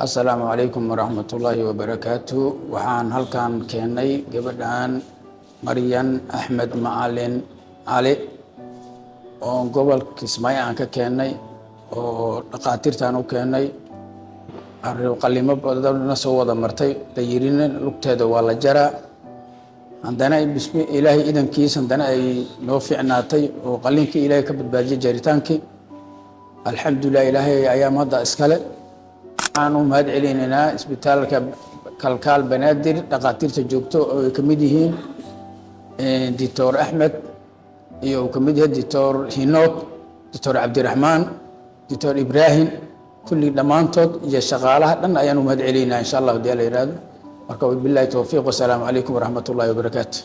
Asalaamu calaykum waraxmatullaahi wabarakaatu. Waxaan halkan keennay gabadhan Maryan Axmed Macalin Cali oo gobolka Kismaayo aan ka keennay oo dhaqaatiirtaan u keennay. Qalimo badanna soo wada martay, dayirina lugteeda waa la jaraa. Haddana bismi Ilaahay idankiis haddana ay noo fiicnaatay oo qalinkii Ilaahay ka badbaadiyey jaritaankii. Alxamdulilah, Ilaahay ayaa hadda iskale. Waxaan u mahad celinaynaa isbitaalka Kalkaal Banaadir, dhaqaatiirta joogto oo ay ka mid yihiin Doctor Axmed iyo uu ka mid yahay Doctor Hinoog, Doctor Cabdiraxmaan, Doctor Ibraahim, kulli dhammaantood iyo shaqaalaha dhan ayaan u mahad celinaynaa, insha Allah hadii la yihahdo. Marka wabillahi towfiiq, wasalaamu calaykum waraxmat ullahi wabarakaatu.